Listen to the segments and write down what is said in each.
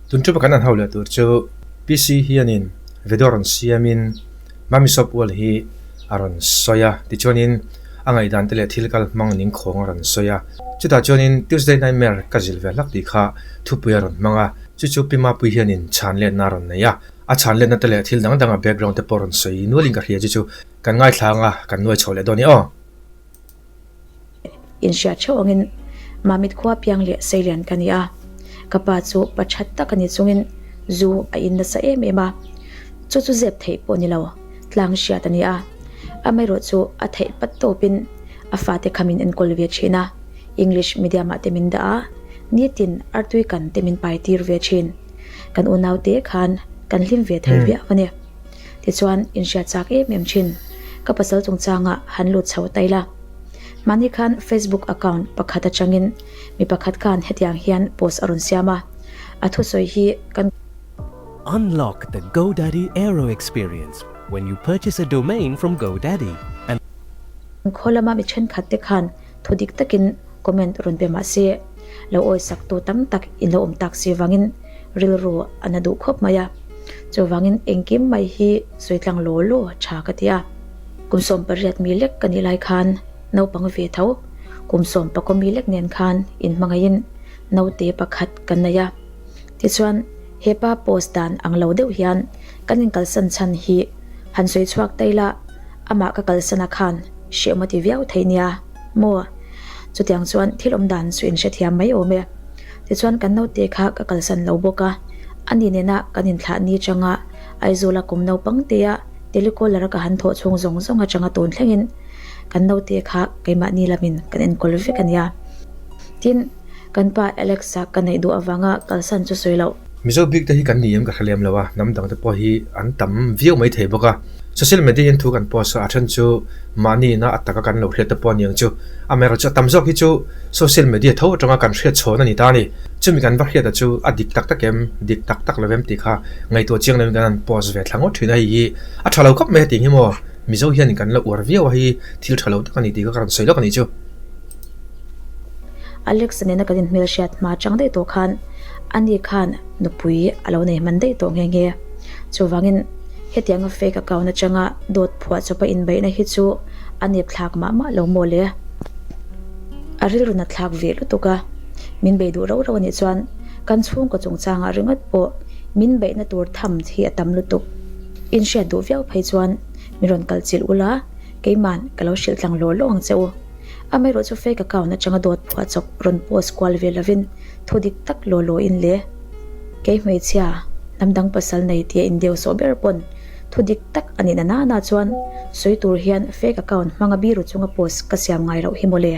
Tun thupa kan han hau leh tur chu PC hianin video rawn siamin Mami Shop World hi a rawn sawi a, tichuanin a ngaihdan te leh thil kal hmang ning khawng a rawn sawi a. Chutah chuanin Tuesday Nightmare ka zilh ve hlak tih kha thupui a rawn hmang a, chu chu Pi Mapui hianin chhan letna a rawn nei a. A chhan letna te leh thil dang dang a background te pawh rawn sawi nualin ka hria chu chu kan ngaithla ang a, kan nuai chho leh dawn i aw. Inhriat theuh angin Mamit khua piang leh Seilian ka ni a, ka pa chu pa that tak a ni chungin zu a in nasa em em a, chu chu zep theih pawh ni lo, tlang hriat a ni a, amaherawh chu a theih pat tawpin a fate kha min enkawl ve thin a, English medium ah te min dah a, nitin artui kan te min pai tir ve thin, kan unaute khan kan hlim ve thei viau a ni. Tichuan inhriat chak em em thin ka pasal chungchangah han lut chho ta ila. Mahni khan Facebook account pakhat atangin mi pakhat khan hetiang hian post a rawn siam a, a thusawi hi kan. Unlock the GoDaddy Aero experience when you purchase a domain from GoDaddy and. Khaw lama mi thenkhat te khan thu dik takin comment rawn pe mah se, lo awisak tu tam tak in lo awm tak si vangin rilru a na duh khawp mai a. Chuvangin engkim mai hi sawi tlang law law tha ka ti a. Kum 18 mi lek ka nih lai khan naupang ve tho, kum 14 mi lek nen khan inhmangaihin naute pakhat kan nei a. Tichuan hepa post dan ang lo deuh hian kan inkalsan chhan hi han sawi chhuak ta ila amah ka kalsana khan hrehawm a ti viau thei nia maw? Chutiang chuan thil awm dan chu inhrethiam mai awm e. Tichuan kan naute kha ka kalsan lo bawk a, ani nena kan inthlah ni changa Aizawla kum naupang tea telecaller a ka han thawh chhung zawng zawng atanga tun thlengin kan naute kha keimahni lamin kan enkawl vek a nia. Tin, kan pa Alex-a ka neih duh avanga kalsan chu sawi loh. Mizo bik te hi kan ni em ka hre lem lo a, hnam dang te pawh hi an tam viau mai thei bawk a. Social media hian thu kan post a, a then chu mahni ina a taka kan lo hriat te pawh a ni ang chu. Amaherawhchu a tam zawk hi chu social media tho atanga kan hriat chhawn a ni ta a ni. Chumi kan va hriat a chu a dik tak tak em, dik tak tak lo em tih kha ngaihtuah chiang loin kan han post ve thla ngawt thin a, hei hi a tha lo khawp mai a tih hi maw. Mizo hian kan la uar viau a, hei thil tha lo tak a ni tih kha ka rawn sawi lawk a nih chu. Alex nena kan inhmelhriat hma chang daih tawh khan ani khan nupui a lo nei hman daih tawh nghe nghe. Chuvangin hetianga fake account atanga dawt phuah chawpa inbeihna hi chu a nep thlak mah mah lo maw le. A rilru nat thlak ve lutuk a, min bei duh rau rau a nih chuan kan chhungkaw chungchangah ringawt pawh min beihna tur tham hi a tam lutuk. Inhriat duh viau phei chuan min rawn kal chilh ula, keiman ka lo hrilh tlang law law ang che u. Amaherawh chu fake account atanga dawt phuah chawp rawn post kual ve lovin thu dik tak law law in le kei hmeichhia hnam dang pasal nei tia in deu sawh ber pawn thu dik tak a nih na nana chuan sawi tur hian fake account hmanga biru chunga post ka siam ngai loh hi mawle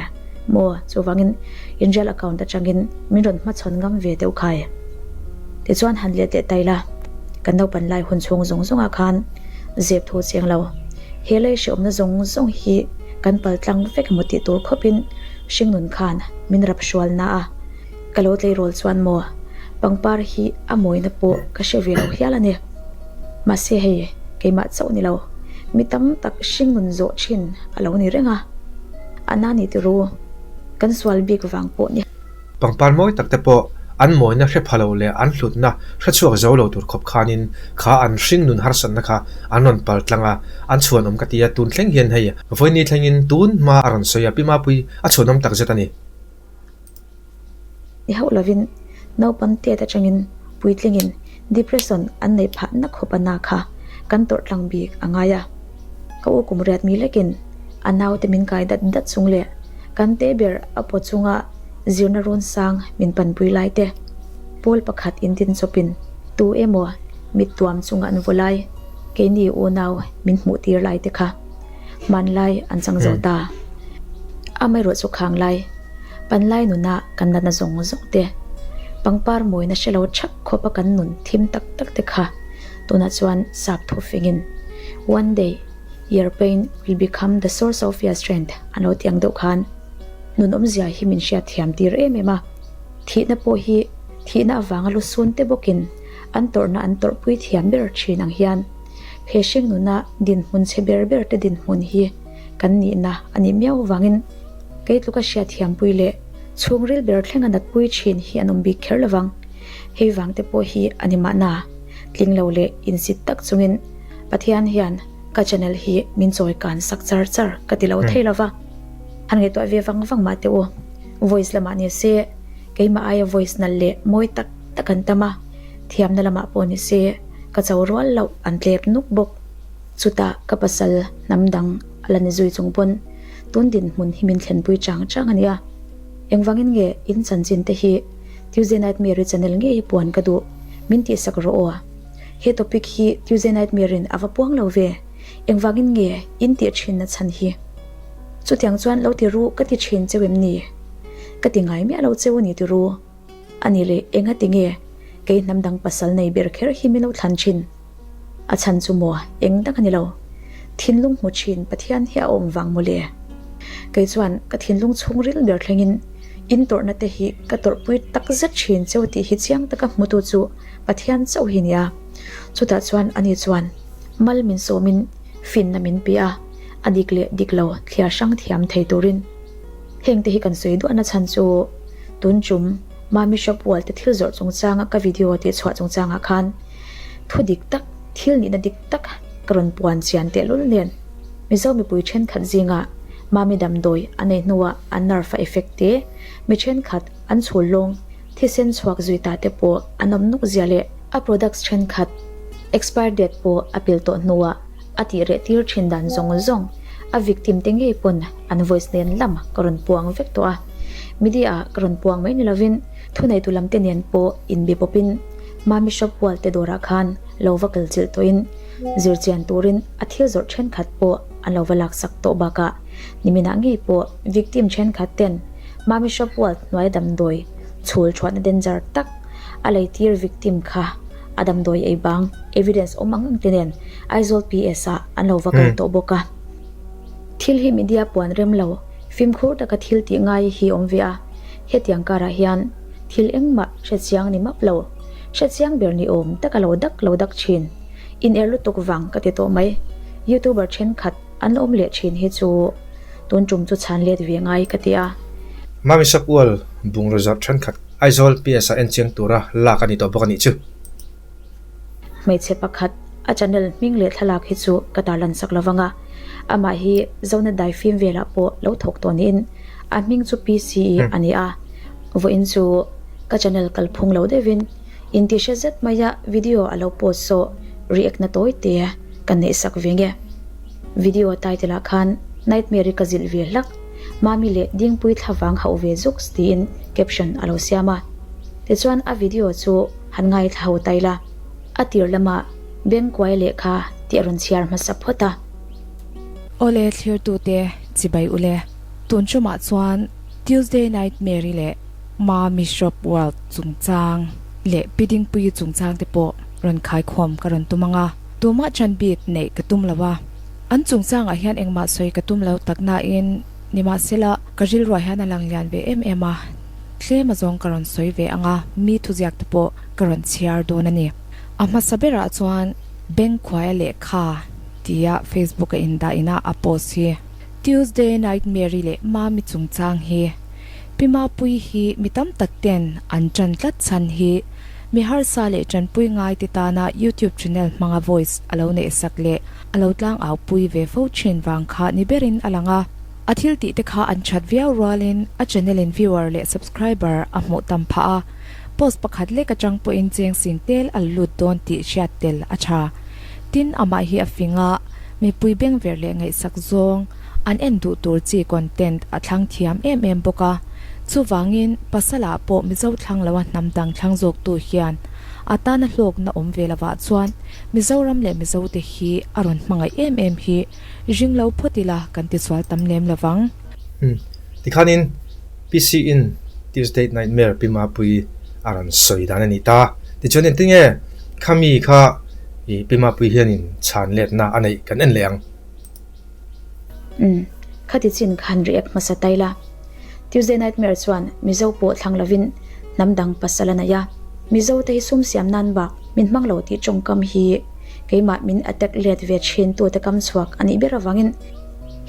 maw chuvangin in real account atangin min rawn hmachhawn ngam ve deuh khai tichuan han let leh ta ila kan naupan lai hun chhung zawng zawngah khan zep thu chiang lo. He lei hreawmna zawng zawng hi kan pal tlang vek emaw tih tur khawpin hringnun khan min rap hrual na a, ka lo tleirawl chuan maw pangpar hi a mawina pawh ka hre ve lo hial a ni. Mahse hei keimah chauh ni lo, mi tam tak hringnun zawh thin a lo ni reng a, a na ni ti ru, kan sual bik vang pawh ni. Pangpar mawi tak te pawh an mawina hre pha lo leh an hlutna hre chhuak zo lo tur khawp khanin kha an hring nun harsatna kha an rawn pal tlang a, an chhuanawm ka ti a, tun thleng hian hei vawiini thlengin tun hma a rawn sawi a, Pi Mapui a chhuanawm tak zet a ni. Ni hauh lovin naupang tet atangin puitlingin depression an neih phah na khawp a na kha kan tawrh tlang bik a ngai a, ka u kum riat mi lekin a naute min kai dat dat chung leh kan te ber a paw chunga zirna rawn sang min panpui lai te, pawl pakhat in din chawpin tu emaw mit tuam chunga an vaw lai, keini unau min hmuh tir lai te kha hmanlai an chang zo ta. Amaherawh chu khang lai, panlai nuna kan natna zawng zawng te, pangpar mawina hre lo thak khawpa kan nun thim tak tak te kha tunah chuan sap thu fingin one day your pain will become the source of your strength an lo ti ang deuh khan. Nun awmzia hi min hriat thiam tir em em a, thihna pawh hi thihna avanga lu sun te bawkin an tawrhna an tawrhpui thiam ber thin ang hian he hring nuna dinhmun chhe ber ber te dinhmun hi kan nihna a nih miau avangin kei tluka hriat thiampui leh chhungril ber thlenga natpui thin hi an awm bik kher lovang. Hei vang te pawh hi a ni mahna, tling lo leh insit tak chungin Pathian hian ka channel hi min chawi kan sak char char ka ti lo thei lova. Han ngaihtuah ve vang vang mah teh u. Voice lamah ni se, keimah aia voice nalh leh mawi tak tak an tam a, thiamna lamah pawh ni se ka cho rual loh an tlep nuk bawk. Chutah ka pasal hnam dang a la ni zui chung pawn tun dinhmun hi min thlenpui chang chang a nia. Engvangin nge in chanchin te hi Tuesday Nightmare-i channel ngei hi puan ka duh, min tihsak rawh aw. He topic hi Tuesday Nightmare-in a va puang lo ve, engvangin nge in tih thin na chhan hi? Chutiang chuan lo ti ru ka ti thin cheu em ni? Ka ti ngai miah lo cheu a ni ti ru. A ni leh enga ti nge kei hnam dang pasal nei ber kher hi min lo thlan thin? A chhan chu maw eng dang a ni lo. Thinlung hmu thin Pathian hi a awm vang maw le? Kei chuan ka thinlung chhungril ber thlengin in tawrhna te hi ka tawrhpui tak zet thin cheu tih hi chiang taka hmutu chu Pathian chauh hi nia. Chutah chuan ani chuan mal min sawmin finna min pe a, a dik leh dik lo thliar hrang thiam thei turin. Heng te hi kan sawi duahna chhan chu tun chum Mami Shop Wall te thil zawrh chungchanga ka video tih chhuah chungchangah khan thu dik tak, thil nihna dik tak ka rawn puan chian tehlul nen Mizo mipui thenkhat zingah Mami damdawi a nei hnuah an nerve a effect te, mi thenkhat an chhul lawng Thisen chhuak zui ta te pawh an awm nuk zia leh a products thenkhat expire date pawh a pil tawh hnuah a tih reh tir thin dan zawng zawng a victim te ngei pawn an voice nen lam ka rawn puang vek tawh a. Media ah ka rawn puang mai ni lovin thuneitu lam te nen pawh inbe pawpin Mami shop wall te dawrah khan lo va kal chilh tawhin zirchian turin a thil zawrh thenkhat pawh an lo va laksak tawh bakah niminah ngei pawh victim thenkhat ten Mami shop wall hnuai damdawi chhul thuahna danger tak a leitir victim kha a damdawi ei bang evidence awm ang ang te nen Aizawl PS ah an lo va kal tawh bawk a. Thil hi media puan rem lo fimkhur taka thil tih ngai hi awm ve a, hetiang karah hian thil engmah hrechiang ni map lo, hrechiang ber ni awm taka lo dak lo dak thin, in er lutuk vang ka ti tawh mai. Youtuber thenkhat an la awm leh thin hi chu Tun tum chu chhan let ve ngai ka ti a. Mami Shop Ual bungraw zawrh thenkhat Aizawl PS ah enchiang tura lak a ni tawh bawk a nih chu. Hmeichhe pakhat a channel hming leh thlalak hi chu ka tarlan sak lo vang a, amah hi Zona daifim velah pawh lo thawk tawh niin a hming chu PCE a ni a, vawiin chu ka channel kalphung lo deuhin intihre zet maia video a lo post saw react na tawi te ka neih sak ve nge. Video title ah khan Nightmare-i ka zilh ve hlak, Mami leh Dingpui thlavang hauh ve zuks tiin caption a lo siam a. Tichuan a video chu han ngaithla ho ta ila, a tir lamah Bengkuai lehkha tih a rawn chhiar hmasa phawt a. Awle thlirtute chibai ule, tun tumah chuan Tuesday Nightmare-i leh Mami Shop World chungchang leh Pi Dingpuii chungchang te pawh rawn khaikhawm ka rawn tum ang a. Tumah chan bik neih ka tum lo a, an chungchangah hian engmah sawi ka tum lo tak nain nimahsela ka rilruah hian a lang lian ve em em a, tlem azawng ka rawn sawi ve ang a, mi thuziak te pawh ka rawn chhiar dawn a ni. A hmasa berah chuan Bengkhuaia lehkha tia Facebook a indah ina a post hi Tuesday Night Mary leh Mami chungchang hi Pi Mapuii hi mi tam tak ten an ṭan tlat chhan hi Mi harsa leh ṭanpui ngaite tana YouTube channel hmanga voice a lo neihsak leh a lo tlangaupui ve fo ṭhin vang kha ni berin a lang a. A thil tih te kha an ṭhat viau rualin a channel in viewer leh subscriber a hmuh tam phah a, post pakhat lek aṭang pawhin cheng sing tel a la lut dawn tih hriat tel a ṭha. Tin, amah hi a fing a, mipui bengver leh ngaihsak zawng an en duh tur chi content a thlang thiam em em bawk a. Chuvangin, pasalah pawh Mizo thlang loa hnam dang thlang zawktu hian a tana hlawkna awm ve lovah chuan Mizoram leh Mizote hi a rawn hmangaih em em hi ring lo phawt ila kan tisual tam lem lovang. Umm, tikhanin PC in Tuesday Nightmare Pi Mapuii a rawn sawi dan a ni ta. Tichuan engtinge khami kha i Pi Mapuii hianin chhan letna a neih kan en leh ang. Umm, khati chin khan react hmasa ta ila. Tuesday Nightmare chuan Mizo pawh thlang lovin hnam dang pasal a nei a. Mizo te hi sum siam nan bak min hmang lo tih tawngkam hi keimah min attack let ve thin tute kam chhuak a nih ber avangin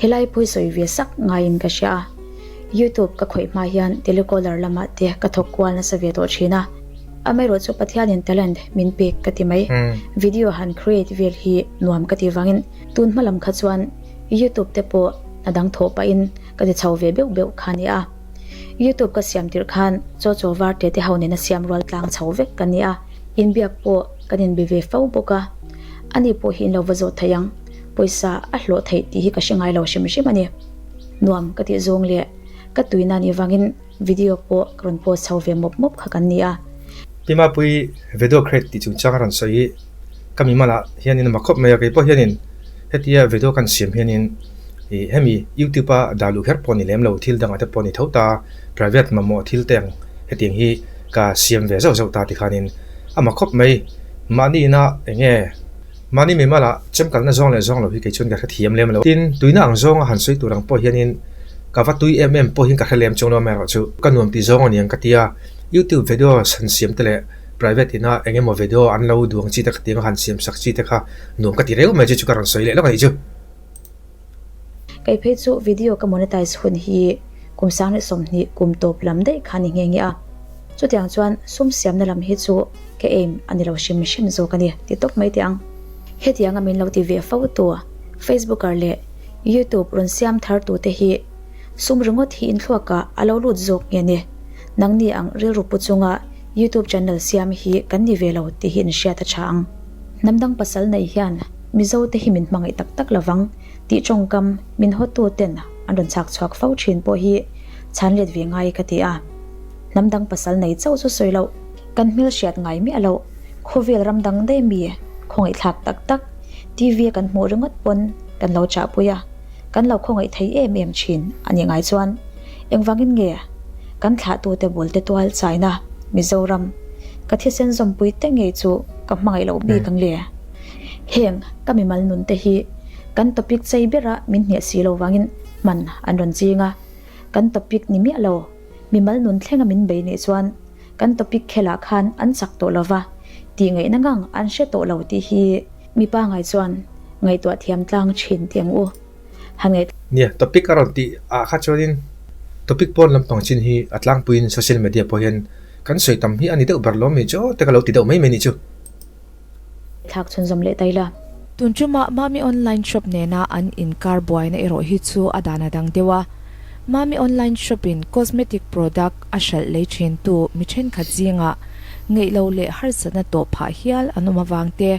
helai pawi sawi ve sak ngaiin ka hria a. YouTube ka khawih hma hian telecaller lamah te ka thawk kual nasa ve tawh thin a. Amaherawhchu Pathianin talent min pek ka ti mai. Video han create vel hi nuam ka ti vangin tun hma lam kha chuan YouTube te pawh hna dang thawh pahin ka ti chho ve beuh beuh kha a ni a. YouTube ka siam tirh khan chaw chaw var te te ho nena siam rual tlang chho vek ka ni a, inbiak pawh kan inbe ve fo bawk a. Ani pawh hi in lo va zawt thei ang, pawisa a hlawh theih tih hi ka hre ngai lo hrim hrim a ni. Nuam ka tih zawng leh ka tuina nih vangin video pawh ka rawn post chho ve mawp mawp kha kan ni a. Pi Mapui video create tih chungchang a rawn sawi hi ka mimalah hianin a ma khawp mai a, keipawh hianin hetia video kan siam hianin ih hemi youtube a dah luh kher pawh ni lem lo thil dangah te pawh ni tho ta private mamawh thil te ang hetiang hi ka siam ve zauh zauh ta tikhanin a ma khawp mai mahni ina eng nge mahni mimalah chemkalna zawng leh zawng lo hi kei chuan ka hrethiam lem lo tin tuina ang zawnga han sawi tur ang pawh hianin ka va tui em em pawh hian ka hre lem chuang lo amaherawhchu ka nuam tih zawng a ni ang ka ti a youtube video han siam te leh Private ina eng emaw video an lo duang chi te kha tiang a han siam sak chi te kha nuam ka ti reu mai chu chu ka rawn sawi leh lawk a nih chu. Kei phei chu video ka monetize hun hi kum sang leh 20 kum tawp lam daih kha ni nghe nghe a, chutiang chuan sum siamna lam hi chu ka aim a ni lo hrim hrim zawk a ni ti tawp mai teh ang. Hetianga min lo ti ve fo tu Facebooker leh YouTube rawn siam thar tu te hi sum ringawt hi inthluakah a lo lut zawk nge ni? Nangni ang rilru pu chunga YouTube channel siam hi kan ni ve lo tih hi in hriat a tha ang. Hnam dang pasal nei hian Mizo te hi min hmangaih tak tak lovang tih tawngkam min hawtu ten an rawn chhak chhuak fo thin pawh hi chhan let ve ngai ka ti a. Hnam dang pasal nei chauh chu sawi loh, kan hmel hriat ngai miah loh, khawvel ram dang daih mi khawngaihthlak tak tak TV a kan hmuh ringawt pawn kan lo chahpui a, kan lo khawngaih thei em em thin a nih ngai chuan engvangin nge kan thlahtute bul te tual chaina Mizoram ka thisen zawmpui te ngei chu ka hmangaih loh bik ang le? Heng ka mimal nun te hi kan topic chei bera min hneh si lo vangin hman an rawn ching a, kan topic ni miah lo mimal nun thlenga min bei nih chuan kan topic khelah khan an chak tawh lo va, tih ngaihna ngang an hre tawh lo tih hi mi pangai chuan ngaihtuah thiam tlang thin tih ang u. Han ngaih. Nia, topic a rawn tih ah kha chuanin topic pawn lampang chin hi a tlangpuiin social media pawh hian kan sawi tam hi a ni deuh ber lawm mi chu te ka lo ti deuh mai mai ni chu. Thlak chhunzawm leh ta ila. Tun ṭuma Mami Online Shop nena an inkar buaina erawh hi chu a dan a dang deuh a. Mami Online Shop in cosmetic product a hralh lei ṭhintu mi ṭhenkhat zingah ngeih lo leh harsatna tawh phah hial an awm avang te,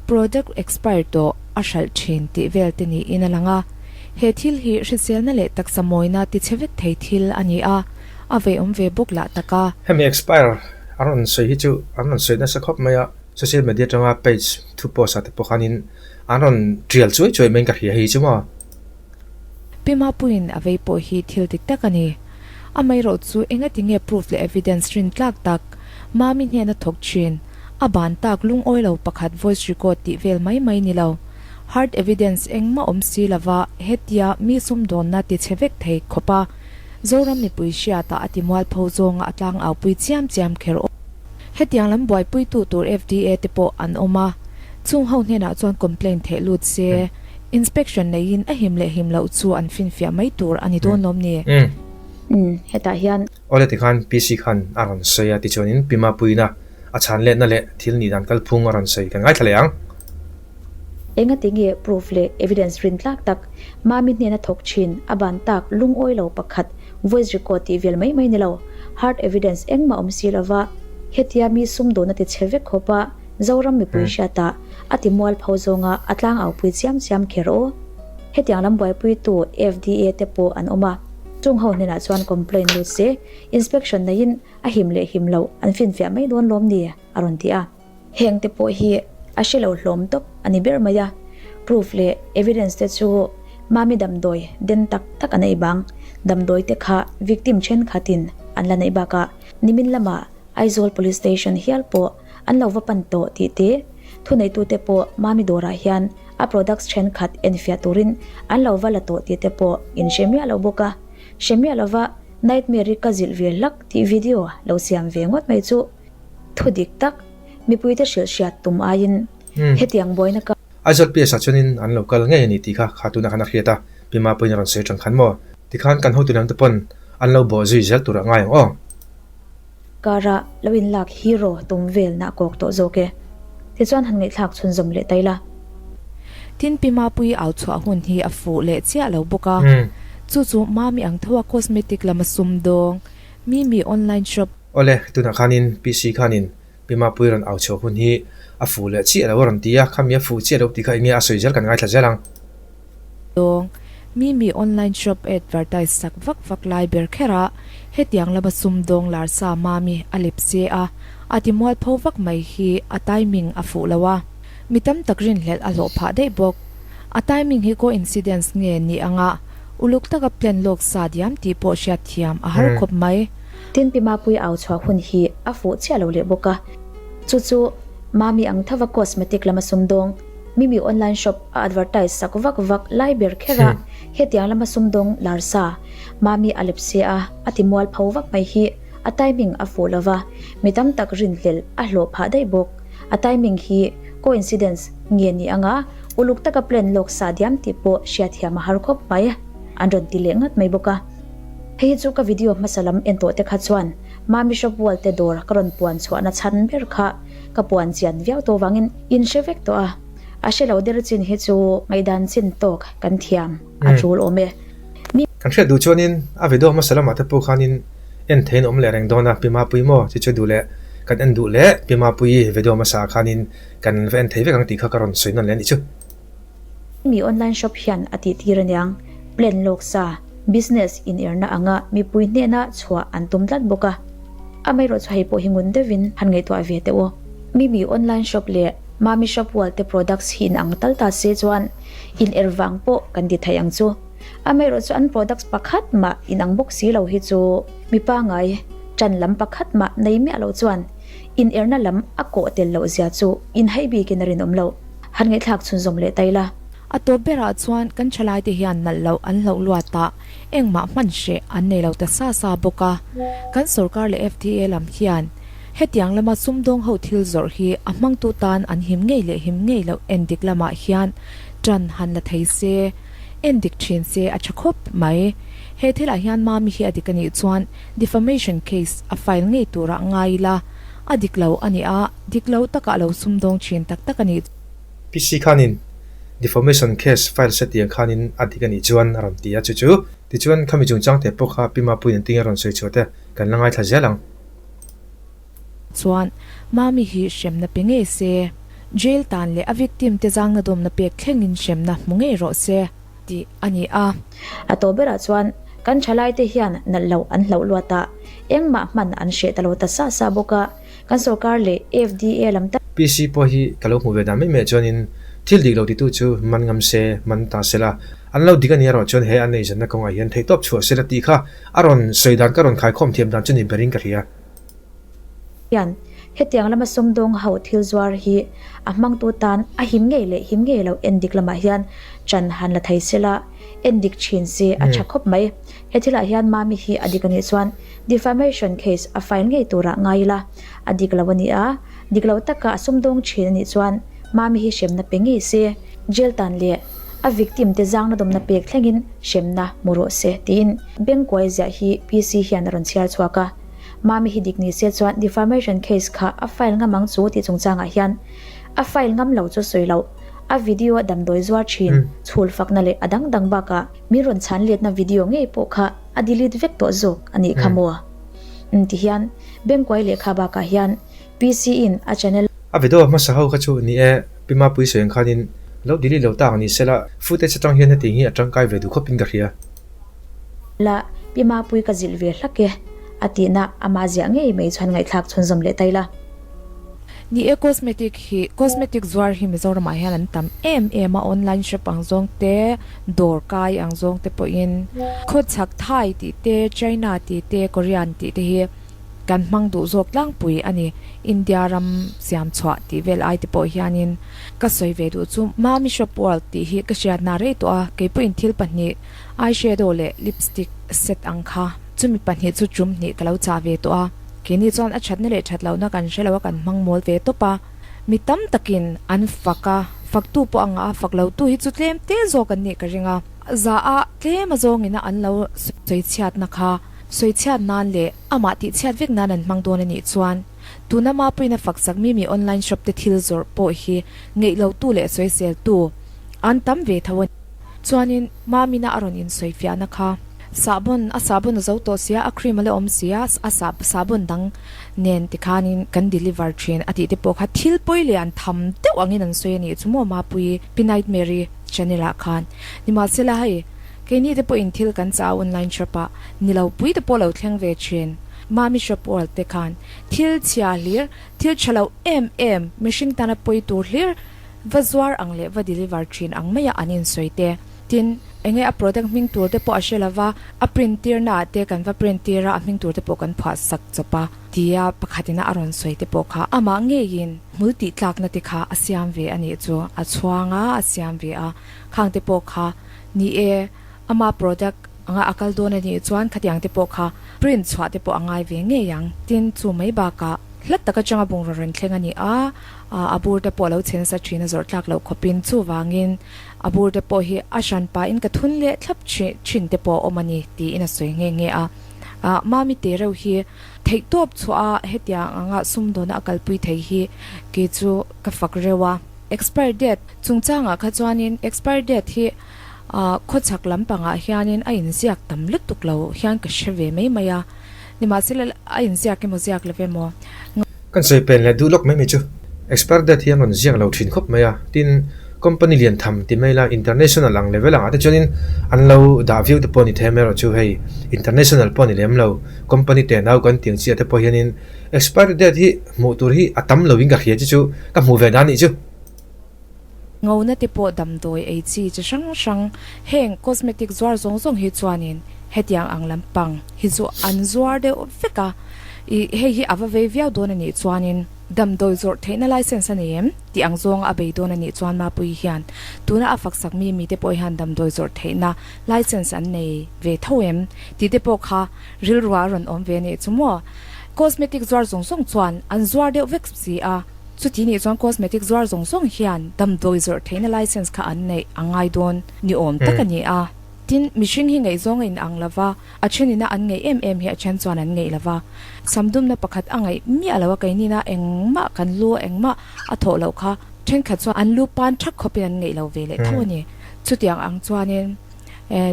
product expire tawh a hralh ṭhin tih vel te niin a lang a. He thil hi hriselna leh taksa mawina tichhe vek thei thil a ni a, a veiawm ve bawk lah tak a. Hemi expire an rawn sawi hi chu an rawn sawi nasa khawp mai a. Social media atanga page thu post ah te pawh khanin an rawn tial chuai chuai maiin ka hria hei chu maw. Pi Mapuiin a vei pawh hi thil dik tak a ni. Amaherawh chu engati nge proof leh evidence rin tlak tak Mami hnena thawk thin, a ban tak lungawi lo pakhat voice record tih vel mai mai ni lo. Hard evidence engmah awm si lova hetia mi sumdawnna ti chhe vek thei khawp a Zoram mipui hriatah a ti mualpho zawnga a tlangaupui chiam chiam kher awm. Hetiang lam buaipuitu tur FDA te pawh an awm a, chung ho hnenah chuan complaint theih lut se, inspection neiin a him leh him loh chu an finfiah mai tur a ni dawn lawm ni? Umm, hetah hian. Awle tikhan PC khan a rawn sawi a, tichuanin Pi Mapuiina a chhan letna leh thil nih dan kalphung a rawn sawi kan ngaithla leh ang. Engati nge proof leh evidence rin tlak tak Mami hnena thawk thin a ban tak lungawi lo pakhat voice record tih vel mai mai ni lo, hard evidence engmah awm si lova hetia mi sumdawn a ti chhe vek khawp a, Zoram mipui hriatah a ti mualpho zawnga a tlangaupui chiam chiam kher aw. Hetiang lam buaipuitu FDA te pawh an awm a, chung ho hnenah chuan complaint lut se inspection neiin a him leh him loh an finfiah mai dawn lawm ni a rawn ti a. Heng te pawh hi a hre lo hlawm tawp a ni ber mai a, proof leh evidence te chu Mami damdawi den tak tak a neih bang, damdawi te kha victim thenkhatin an la neih bakah nimin lamah Aizawl Police Station hial pawh an lo va pan tawh tih te, thuneitute pawh Mami dawrah hian a products thenkhat enfiah turin an lo va la tawh tih te pawh in hre miah lo bawk a, hre miah lova Nightmare-i ka zilh ve hlak tih video lo siam ve ngawt mai chu. Thu dik tak, mipuite hrilh hriat tum aiin hetiang buaina ka. Aizawl PS ah chuanin an lo kal ngei a ni tih kha kha tunah khan a hriat a, Pi Mapuiin a rawn sawi tang khan maw? Tikhan kan hotu lam te pawn an lo bawh zui zel tur a ngai ang aw. kara lo inlak hero tum velna a kawk tawh zawk e. Tichuan han ngaihthlak chhunzawm leh ta ila. Tin Pi Mapuii au chhuah hun hi a fuh leh chiah lo bawk a, chu chu Mami ang tho a cosmetic lama sumdawng, Mimi online shop, Awle, tunah khanin PC khanin Pi Mapuii rawn au chhuah hun hi a fuh leh chiah lo a rawn ti a, khami a fuh chiah lo tih kha eng nge a sawi zel kan ngaithla zel ang. Dawng, Mimi online shop advertise sak vak vak lai ber kher a, hetiang lama sumdawng lar sa Mami a lep se a, a ti mualpho vak mai hi a timing a fuh lo a, mi tam tak rinhlelh a hlawh phah daih bawk. A timing hi coincidence nge ni anga uluk taka plan lawk sa diam tih pawh hriatthiam a har khawp mai. Tin Pi Mapuii au chhuah hun hi a fuh chiah lo leh bawk a, chu chu Mami ang thava cosmetic lama sumdawng, Mimi online shop a advertise sak vak vak lai ber kher a, hetiang lama sumdawng lar sa, Mami a lep se a, a ti mual pho vak mai hi a timing a fuh lova, mi tam tak rinhlelh a hlawh phah daih bawk. A timing hi coincidence nge ni anga uluk taka plan lawk sa diam tih pawh hriatthiam a har khawp mai, an rawn ti leh ngat mai bawk a. Hei hi chu ka video hmasa lam en tawh te kha chuan Mami shop wall te dawr ka rawn puan chhuahna chhan ber kha ka puan chian viau tawh vangin in hre vek tawh a, a hre lo der chin hi chu ngaihdan chin tawk kan thiam a tul awm e. Mi. Kan hriat duh chuanin a video hmasa lamah te pawh khanin en theiin awm leh reng dawn a, Pi Mapuii maw chi chu duh leh kan en duh leh Pi Mapuii video hmasa ah khanin kan va en thei vek ang tih kha ka rawn sawi nawn leh a nih chu. Mi online shop hian a tih tir aniang, plan lawk sa, business in erna anga mipui hnena chhuah an tum tlat bawk a. Amaherawh chu hei pawh hi ngun deuhin han ngaihtuah ve teh u. Mimi online shop leh Mami shop wall te products hi in ang tal ta se chuan in er vang pawh kan ti thei ang chu. Amaherawh chu an products pakhat mah in ang bawk si lo hi chu mi pangai tan lam pakhat mah nei miah lo chuan in erna lam a kawh tel loh zia chu in hei bikin a rinawm loh. Han ngaihthlak chhunzawm leh ta ila. A tawp berah chuan kan thalaite hian nalh loh an hlauh luat a, engmah hman hreh an nei lo ta sa sa bawk a. Kan sorkar leh FDA lam hian hetiang lama sumdawng ho thil zawrh hi a hmangtu tan an him ngei leh him ngei loh endik lamah hian tan han la thei se, endik thin se a tha khawp mai. He thilah hian Mami hi a dik a nih chuan defamation case a file ngei turah ngai ila a dik lo a ni a, dik lo takah lo sumdawng thin tak tak a nih. PC khanin Defamation case file se tiang khanin a dik a nih chuan a rawn ti a, chu chu tichuan khami chungchang te pawh kha Pi Mapuiin an tinge a rawn sawi chhuah te kan la ngaithla zel ang. Chuan Mami hi hremna pe ngei se, jail tan leh a victim te zangna dawmna pek thlengin hremna hmu ngei rawh se tih a ni a. A tawp berah chuan kan thalaite hian nalh loh an hlauh luat a, engmah hman an hreh ta lo ta sa sa bawk a, Kan sorkar leh FDA lam tak. PC pawh hi ka lo hmu ve dan mai mai chuanin thil dik lo titu chu man ngam se, man ta se la, an lo dik a ni erawh chuan he an eizawnna kawngah hian theihtawp chhuah se la tih kha a rawn sawi dan ka rawn khaikhawm thiam dan chu ni berin ka hria. Hian hetiang lama sumdawng ho thil zuar hi a hmangtu tan a him ngei leh him ngei lo en dik lamah hian ṭan han la thei se la, en dik ṭhin se a ṭha khawp mai. He thilah hian Mami hi a dik a nih chuan Defamation case a file ngei turah ngai ila, a dik lo a ni a, dik lo taka a sumdawng thin a nih chuan Mami hi hremna pe ngei se, jail tan leh a victim te zangna dawmna pek thlengin hremna hmu rawh se tiin Bengkuai ziah hi PC hian a rawn chhiar chhuak a. Mami hi dik ni se chuan defamation case kha a file ngam ang chu tih chungchangah hian a file ngam lo chu sawi loh, a video damdawi zuar thin chhul fakna leh a dang dang bakah min rawn chhan letna video ngei pawh kha A delete vek tawh zawk a nih kha maw? Umm ti hian Bengkuai lehkha bakah hian PC in a channel. A video hmasa ho kha chu ni e, Pi Mapui sawi ang khanin lo delete lo tak ni sela, footage atang hian heti hi a tangkai ve duh khawpin ka hria. La, Pi Mapui ka zilh ve hlak e, a tihna amah ziah ngei mai chuan ngaihthlak chhunzawm leh ta ila. Ni e cosmetic hi cosmetic zuar hi Mizoram ah hian an tam em em a online shop ang zawng te dawr kai ang zawng te pawhin khawchhak Thai tih te China tih te Korean tih te hi kan hmang duh zawk tlangpui a ni India ram siam chhuah tih vel ai te pawh hianin ka sawi ve duh chu Mami shop world tih hi ka hriatna rei tawh a keipawhin thil pahnih eyeshadow leh lipstick set ang kha chumi pahnih chu tum hnih ka lo chah ve tawh a. Keini chuan a thatna leh that lohna kan hre lo a, kan hmang mawl ve tawp a. Mi tam takin an fak a, faktu pawh a ngah a, fak lotu hi chu tlem te zawk an nih ka ring a. Za a tlem a zawngin a an lo sawi chhiatna kha Sawichhiat nan leh amah tihchhiat vek nan an hmang dawn a nih chuan tuna Mapuiina faksak Mimi online shop te thil zawrh pawh hi ngeih lo tu leh sawisel tu an tam ve tho a ni. Chuanin Mamina a rawn insawifiahna kha sahbawn a sahbawn a zo tawh sia, a cream a la awm sia, a sah sahbawn dang nen tikhanin kan deliver thin a tih te pawh kha thil pawi leh an tham deuh angin an sawi a nih chu maw Mapuii Pi Nightmare-i channel ah khan. Nimahsela hei. Keini te pawhin thil kan chah a online shop ah ni lo pui te pawh lo thleng ve thin. Mami shop world te khan thil chhia hlir, thil tha lo em em, mihring tana pawi tur hlir va zuar ang leh va deliver thin ang maia an insawi te. Tin, enge a product hming tur te pawh a hre lova, a print tirna ah te kan va print tir a, a hming tur te pawh kan phuah sak chawp a tia pakhatin a a rawn sawi te pawh kha amah ngeiin hmul tih tlakna te kha a siam ve a nih chu a chhuang a, a siam ve a, khang te pawh kha Ni e, ama product anga a kal dawn a nih chuan khatiang te pawh kha print chhuah te pawh a ngai ve ngei ang. Tin, chu mai bakah hlat tak atanga bungraw rawn thleng a ni a, a bur te pawh a lo chhe nasa thin a zawrh tlak loh khawpin chuvangin a bur te pawh hi a hran pahin ka thun leh thlap thin te pawh a awm a ni tiin a sawi nghe nghe a. Mami te reuh hi theihtawp chhuah a hetiang anga sumdawna a kalpui thei hi kei chu ka fak reuh a. Expire date chungchangah kha chuanin expire date hi khawchhak lampangah hianin a inziak tam lutuk lo hian ka hre ve mai mai a, nimahsela a inziak emaw ziak lo emaw. Kan sawi pen leh duh lawk mai mai chu expire date hi an rawn ziak lo thin khawp mai a, tin company lian tham ti mai la international ang level angah te chuanin an lo dah viau te pawh a ni thei amaherawh chu hei international pawh a ni lem lo company te nau kan tih ang chiah te pawh hianin Expiry date hi hmuh tur hi a tam lo in ka hria chi chu ka hmuh ve dan nih chu. Ngona te pawh damdawi ei chi chi hrang hrang heng cosmetic zuar zawng zawng hi chuanin hetiang ang lampang hi chu an zuar deuh vek a, ih hei hi a va vei viau dawn a nih chuanin damdawi zawrh theihna license a nei em tih ang zawnga a bei dawn a nih chuan Mapuii hian tuna a faksak mi mite pawh hian damdawi zawrh theihna license an nei ve tho em tih te pawh kha rilruah a rawn awm ve a nih chu maw. Cosmetic zuar zawng zawng chuan an zuar deuh vek si a, chuti nih chuan cosmetic zuar zawng zawng hian damdawi zawrh theihna license kha an neih a ngai dawn ni awm tak a ni a. Tin, mihring hi ngaihzawng a inang lo va, a thenina an ngaih em em hi a then chuan an ngaih lo va. Samdumna pakhat a ngaih miah lo a, keinina engmah kan lu engmah a thawh loh kha thenkhat chuan an lu pan thak khawpin an ngaih lo ve leh tho a ni. Chutiang ang chuanin.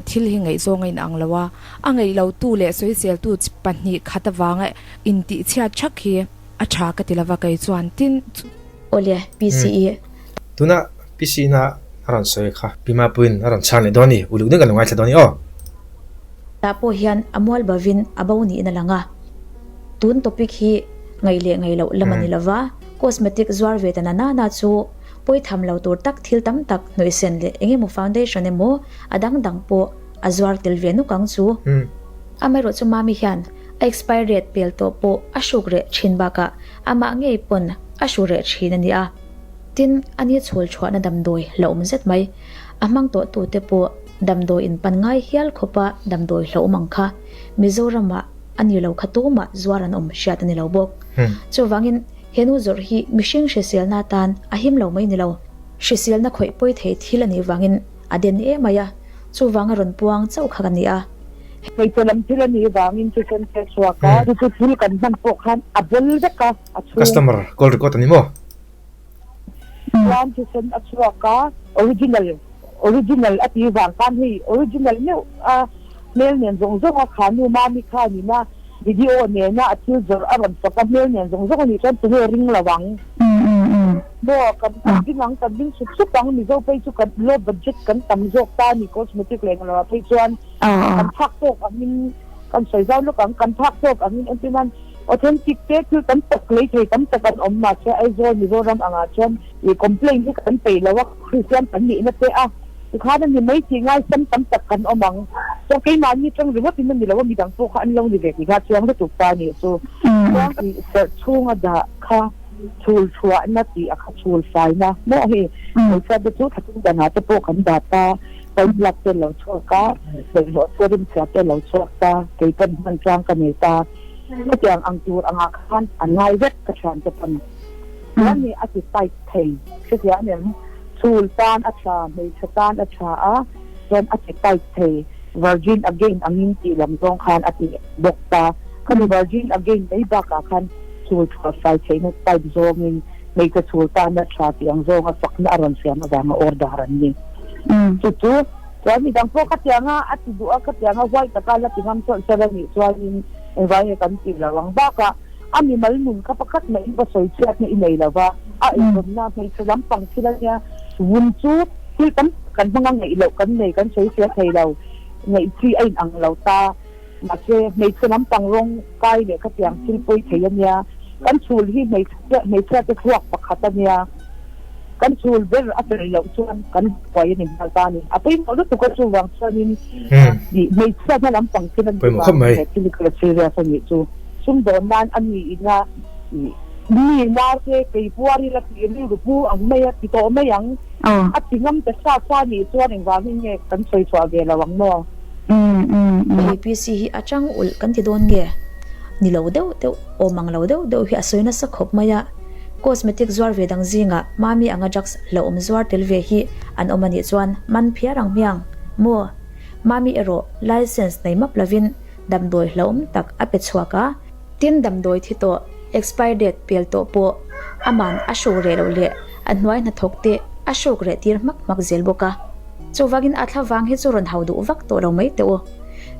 Thil hi ngaihzawng a inang lo a, a ngaihlotu leh sawiseltu chi pahnih khat avanga intihchhiat thak hi a tha ka ti lova kei chuan tin chu. Awle, PCE. Tuna PCE na a rawn sawi kha Pi Mapuiin a rawn chhan leh dawn a ni, uluk deuh kan lo ngaithla dawn a ni aw. Tah pawh hian a mual bavin a bo niin a lang a. Tun topic hi ngaih leh ngaih loh lam a ni lova, cosmetic zuar ve ta na na chu Pawi tham lo tur tak thil tam tak hnawihsen leh eng emaw foundation emaw a dang dang pawh a zuar tel ve nuk ang chu. Amaherawh chu Mami hian a expire date pel tawh pawh a hruk reh thin bakah amah ngei pawn a hru reh thin a ni a. Tin, a ni chhul chhuahna damdawi la awm zet mai. A hmang tawh tute pawh damdawi in pan ngai hial khawpa damdawi hlauhawm ang kha Mizoramah a ni lo kha tumah zuar an awm hriat a ni lo bawk. Chuvangin. He nu zawrh hi mihring hriselna atan a him lo mai ni lo. Hriselna khawih pawi thei thil a nih vangin a den em mai a, chuvanga rawn puang chauh kha ka ni a. Hmeichhe lam thil a nih vangin chu sen che chhuak a, chu chu thil kan hman pawh khan a bul vek a, a chhung. Customer call record a ni maw? Chuan thisen a chhuak a, original original a tih vang khan hei original meuh a hmel nen zawng zawng a khanu Mami khanin a Video nena a thil zawrh a rawn fak a, hmel nen zawng zawng a nih chuan tunge ring lo ang. Maw kan ding ang, kan ding sup sup ang, Mizo phei chu kan low budget kan tam zawk ta a ni, cosmetic leh englo ah phei chuan kan phak tawk angin kan sawi zau lawk ang, kan phak tawk angin entir nan authentic te thil tam tak lei thei tam tak an awm mahse Aizawl Mizoram angah chuan ih complaint hi kan peih lo a, Kristian kan nihna te a tikhan a ni mai tih ngaisam tam tak kan awm ang. Chuan keimahni atang ringawt in a ni lo a, midang pawh kha an lo ni ve tih kha a chiang lutuk ta a nih chu. Chuan serh chhunga dah kha chhul chhuahna tih a kha chhul faina maw hei hmeichhia te chu thlathum danah te pawh kan dah ta, pawihlak te lo chhuak a, bawlhhlawh te rimchhia te lo chhuak ta, kei pawn hman tlang ka nei ta. Khatiang ang tur angah khan an ngai vek ka thiante pawn. Chuan nih a ti tight thei. Hrethiam em? Chhul tan a tha, hmeichhe tan a tha a, chuan a ti tight thei. Virgin again angin tih lam zawng khan a ti bawk ta. Khami virgin again mai bakah khan chul thuah fai theihna type zawngin hmeichhe chul tana tha tih ang zawnga fakna a rawn siam avanga order an ni. Chu chu chuan midang pawh khatianga a ti duh a, khatianga huai taka la ti ngam chawlh chawlh a nih chuanin engvai nge kan tih lo ang bakah a mimal nun kha pakhat mahin va sawi chhiatna i nei lo va, a eizawnna hmeichhe lampang thil a nia, vun chu thil tam tak kan hmang a ngeih loh kan nei kan sawi fiah thei lo, ngeih chi a inang lo ta, mahse hmeichhe lampang rawng kai leh khatiang thil pawi thei a nia, kan chhul hi hmeichhia te thluak pakhat a nia, kan chhul ber a fel loh chuan kan buai a ni nghal ta a ni, a pawimawh lutuk a chuvang chuanin hmeichhia hna lampang thil a nih vang he thil hi ka la serious a nih chu. Sumdawn nan a ni ina mi narte kei puar ila tih rilru pu ang mai a ti tawh mai ang. A ti ngam ta sa sa nih chuan engvangin nge kan sawi chhuah ve lo ang maw? APC hi a chang ulh kan ti dawn nge? Ni lo deuh deuh, awm ang lo deuh deuh hi a sawi nasa khawp mai a. Cosmetic zuar ve dang zingah Mami anga drugs hlauhawm zuar tel ve hi an awm a nih chuan man phiar ang hmiang maw? Mami erawh license nei map lovin damdawi hlauhawm tak a pe chhuak a, tin damdawi thi tawh, expire date pel tawh pawh aman a hruk reh loh leh a hnuai hnathawk te a hruk reh tir hmak hmak zel bawk a. Chuvangin a thlavang hi chu rawn hau duh vak tawh lo mai teh u.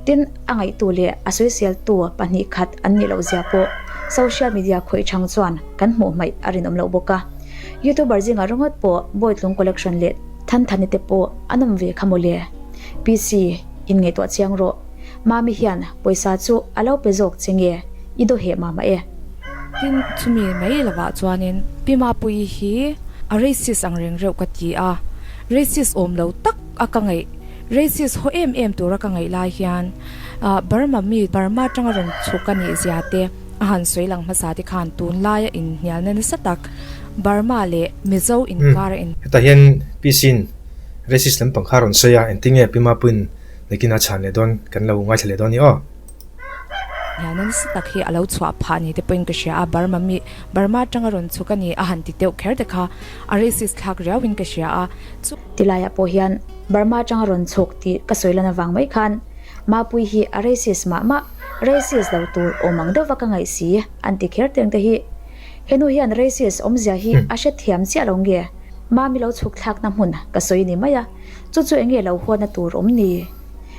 Tin, a ngaihtu leh a sawiseltu pahnih khat an nih loh zia pawh social media khawih chang chuan kan hmuh hmaih a rinawm loh bawk a. Youtuber zingah ringawt pawh Bawitlung collection leh Thanthani te pawh an awm ve kha mawle. PC, inngaihtuah chiang rawh. Mami hian pawisa chu a lo pe zawk che nge i daw heh mah mah e. Tin, chumi mai lovah chuanin Pi Mapuii hi a racist ang reng reuh ka ti a, racist awm lo tak a ka ngaih, racist haw em em tura ka ngaih lai hian Burma mi Burma atanga rawn chhuk a nih zia te a han sawi lang hmasa te khan tunlaia inhnialna nasa tak Burma leh Mizo inkar a in. Hetah hian PC-in racist lampang kha a rawn sawi a, engtinge Pi Mapuiin Nakin a chhan leh dawn kan lo ngaithla leh dawn ni aw. Hian nasa tak hi a lo chhuah phah ni te pawhin ka hria a, Burma mi, Burma atanga rawn chhuk a ni a han ti deuh kher te kha a racist thlak riau in ka hria a, chu. Tilaiah pawh hian Burma atanga rawn chhuk tih ka sawi lan avang mai khan Mapui hi a racist mah mah, racist lo tur awm ang deuhva ka ngaih si an ti kher teng te hi. Henu hian racist awmzia hi a hrethiam chiah lo nge Mami lo chhuk thlakna hmun ka sawi ni mai a. Chu chu enge lo huatna tur awm ni?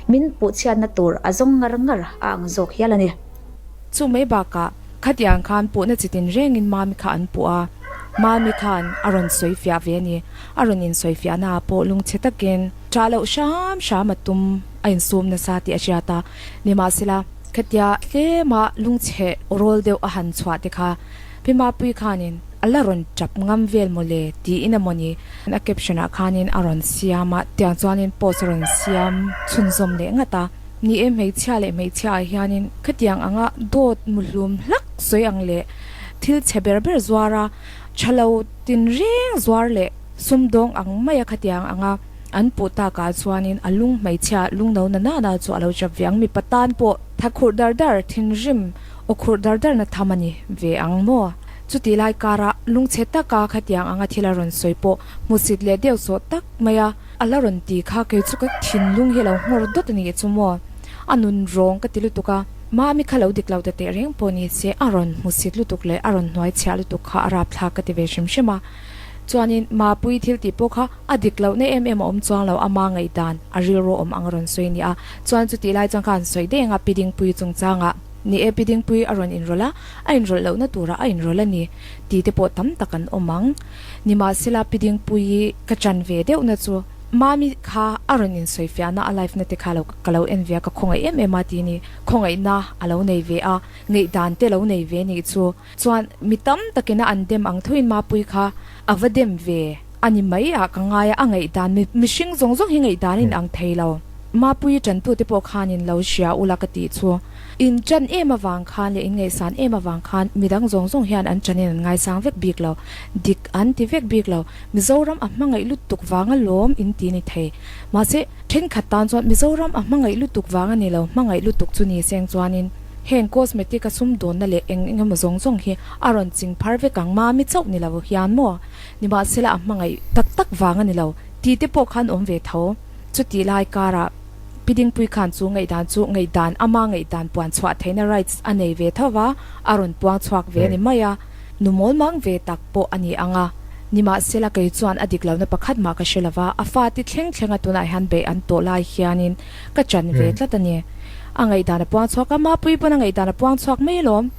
Min puhchhiatna tur a zawng ngar ngar a ang zawk hial a ni. Chu mai bakah khatiang khan puhna chi tin rengin Mami kha an puh a, Mami khan a rawn sawi fiah ve a ni. A rawn insawi fiahna ah pawh lungchhe takin ṭah loh hram hram a tum a insum nasa tih a hriat a, nimahsela khatia tlema lungchhe rawl deuh a han chhuah te kha Pi Mapui khanin a la rawn tap ngam vel maw le tiin emaw ni a caption ah khanin a rawn siam a, tiang chuanin post a rawn siam chhunzawm leh ngat a. Ni e, hmeichhia leh hmeichhia ah hianin khatiang anga dawt muhlum hlak sawi ang leh thil chhe ber ber zuar a, tha lo tinreng zuar leh sumdawng ang mai a khatiang anga an puh takah chuanin a lung hmeichhia lungno na nana chu a lo tap ve ang. Mipa tan pawh thakhurh dar dar thinrim Aw khurh dar dar na tham a ni ve ang maw? Chutih lai kara lungchhe taka khatiang anga thil a rawn sawi pawh hmusit leh deuh sawh tak mai a, a la rawn ti kha kei chu ka thinlung hi a lo nghawr dawt a nih chu maw? A nun rawng ka ti lutuk a, Mami kha lo dik lo ta teh reng pawh ni se a rawn hmusit lutuk leh a rawn hnuai chhiah lutuk kha a rapthlak ka ti ve hrim hrim a. Chuanin Mapui thil tih pawh kha a dik lohna em em a awm chuang lo, ama ngaihdan a rilru awm ang a rawn sawi a ni a. Chuan chutih lai chuan kha an sawi daih ang a, Pi Dingpui chungchangah. Ni e, Pi Dingpui a rawn inrawlh a, a inrawlh lohna turah a inrawlh a ni tih te pawh tam tak an awm ang. Nimahsela, Pi Dingpuii ka chan ve deuhna chu Mami kha a rawn insawifiahna a live na te kha lo ka lo en ve a, ka khawngaih em em a ti ni. Khawngaihna a lo nei ve a, ngaihdan te lo nei ve nih chu. Chuan mi tam takin a an dem ang thoin Mapui kha a va dem ve a ni mai ah ka ngai a, a ngaihdan mihring zawng zawng hi ngaihdan in ang thei lo. Mapui tantute pawh khanin lo hria ula ka tih chu. In ṭan em avang khan leh in ngaihsan em avang khan midang zawng zawng hian an ṭanin an ngaisang vek bik lo, dik an ti vek bik lo. Mizoram a hmangaih lutuk vang alawm in ti ni thei. Mahse, ṭhenkhat tan chuan Mizoram a hmangaih lutuk vang a ni lo, hmangaih lutuk chu ni seng chuanin heng cosmetic a sumdawnna leh eng eng emaw zawng zawng hi a rawn ching phar vek ang mami chauh ni lo hian maw? Nimahsela a hmangaih tak tak vang a ni lo tih te pawh khan awm ve tho. Chutih lai karah. Pi Dingpui khan chu ngaihdan chu ngaihdan ama ngaihdan puan chhuah theihna rights a nei ve tho va, a rawn puang chhuak ve a ni mai a. Nu mawl mang ve tak pawh a ni ang a. Nimahsela kei chuan a dik lohna pakhat mah ka hre lo va, a fate thleng thleng a tunah hian beih an tawh lai hianin ka ṭan ve tlat a ni. A ngaihdan a puang chhuak a, Mapui pawn a ngaihdan a puang chhuak mai alawm.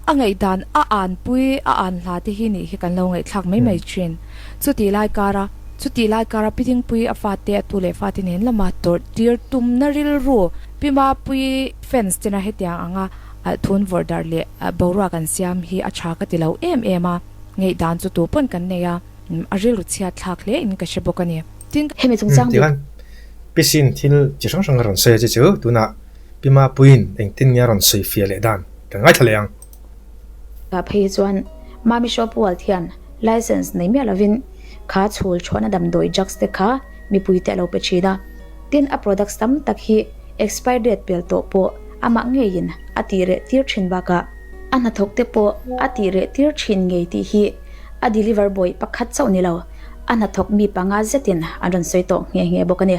A ngaihdan a anpui a an hla te hi nih hi kan lo ngaihthlak mai mai thin. Chutih lai kara chutih lai kara Pi Dingpui a fate a tu leh fate nen lama tawrh tir tumna rilru Pi Mapui fans tena hetiang anga thun vawrh darh leh boruak an siam hi a tha ka ti lo em em a, ngaihdan chu tu pawn kan nei a, a rilru chhiat thlak hle in ka hre bawk a ni. Tin. Hemi chungchang bik. Tichuan Pi Sin thil chi hrang hrang a rawn sawi a che chu tunah Pi Mapuiin engtin nge a rawn sawi fiah leh dan kan ngaithla leh ang. Tah phei hi chuan Mami Shop World hian license nei miah lovin kha chhul chhuahna damdawi drugs te kha mipuite a lo pe thin a. Tin, a products tam tak hi expire date pel tawh pawh amah ngeiin a tih reh tir thin bakah a hnathawk te pawh a tih reh tir thin ngei tih hi a deliver boy pakhat chauh ni lo, a hnathawk mi panga zetin an rawn sawi tawh nghe nghe bawk a ni.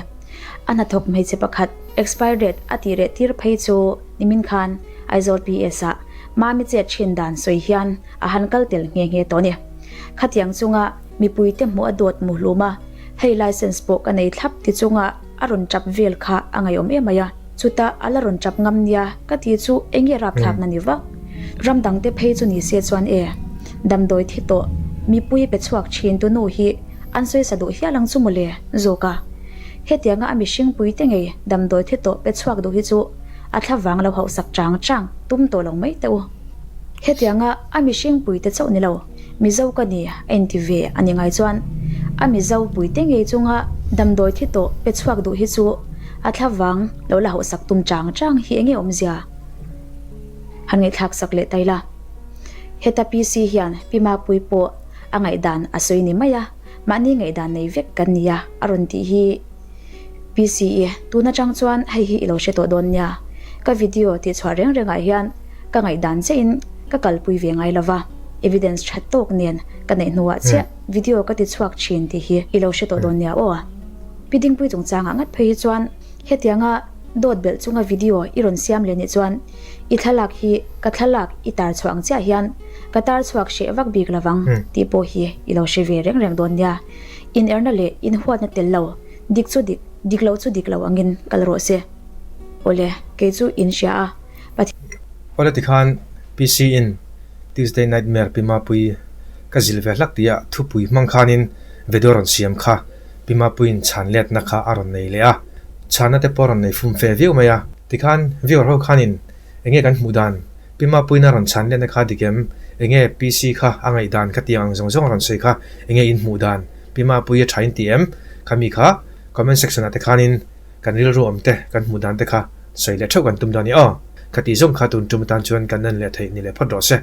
A hnathawk hmeichhe pakhat expire date a tih reh tir phei chu nimin khan Aizawl PS ah Mami chet thin dan sawi hian a han kal tel nghe nghe tawh a ni. Khatiang chunga mipuite hmuh a dawt mu hlum a, hei license pawh ka nei thlap ti chunga a rawn tap vel kha a ngaihawm em mai a, chutah a la rawn tap ngam nia ka ti chu enge rapthlakna ni vak. Ram dangte phei chu ni se chuan e, damdawi thi tawh mipui pe chhuak thin tu nu hi an sawisa duh hial ang chu mawle zawk a. Hetianga a mihring puite ngei damdawi thi tawh pe chhuak duh hi chu a thla vang lo hauhsak chang chang tum tawh lo mai teh u. Hetianga a mihring puite chauh ni lo, Mizo ka ni a inti ve a ni ngai chuan a Mizo puite ngei chunga damdawi thi tawh pe chhuak duh hi chu a thla vang lo la hauhsak tum chang chang hi enge awmzia? Han ngaihthlak sak leh ta ila. Heta PC hian Pi Mapui pawh a ngaihdan a sawi ni mai a, mahni ngaihdan nei vek kan ni a a rawn tih hi. PCE, Tun atang chuan hei hi i lo hre tawh dawn nia. Ka video tih chhuah reng rengah hian ka ngaihdan chiahin ka kalpui ve ngai lova, evidence that tawk nen ka neih hnuah chiah video ka ti chhuak thin tih hi i lo hre tawh dawn nia aw. Pi Dingpui chungchangah ngat phei hi chuan hetianga dawt belh chunga video i rawn siam leh nih chuan i thlalak hi ka thlalak i tar chhuah ang chiah hian ka tar chhuak hreh vak bik lovang tih pawh hi i lo hre ve reng reng dawn nia. Inerna leh inhuatna tel lo, dik chu dik, dik lo chu dik lo angin kal rawh se. Awle, kei chu in hria a, Pathian. Awle tikhan PC in Tuesday Nightmare Pi Mapui ka zil ve hlak tih a thupui hmang khanin video rawn siam kha Pi Mapuiin chhan letna kha a rawn nei leh a, chhanna te pawh a rawn nei fum fe viau mai a. Tikhan viewer ho khanin enge kan hmuh dan Pi Mapuiina rawn chhan letna kha dik em? Enge PC kha a ngaihdan kha tiang ang zawng zawng a rawn sawi kha enge in hmuh dan? Pi Mapui a tha in ti em? Kha mi kha comment section ah te khanin kan rilru awm te kan hmuh dan te kha sawi leh theuh kan tum dawn i aw. Kha tih zawng kha tun tum atan chuan kan en leh theih ni leh phawt rawh se.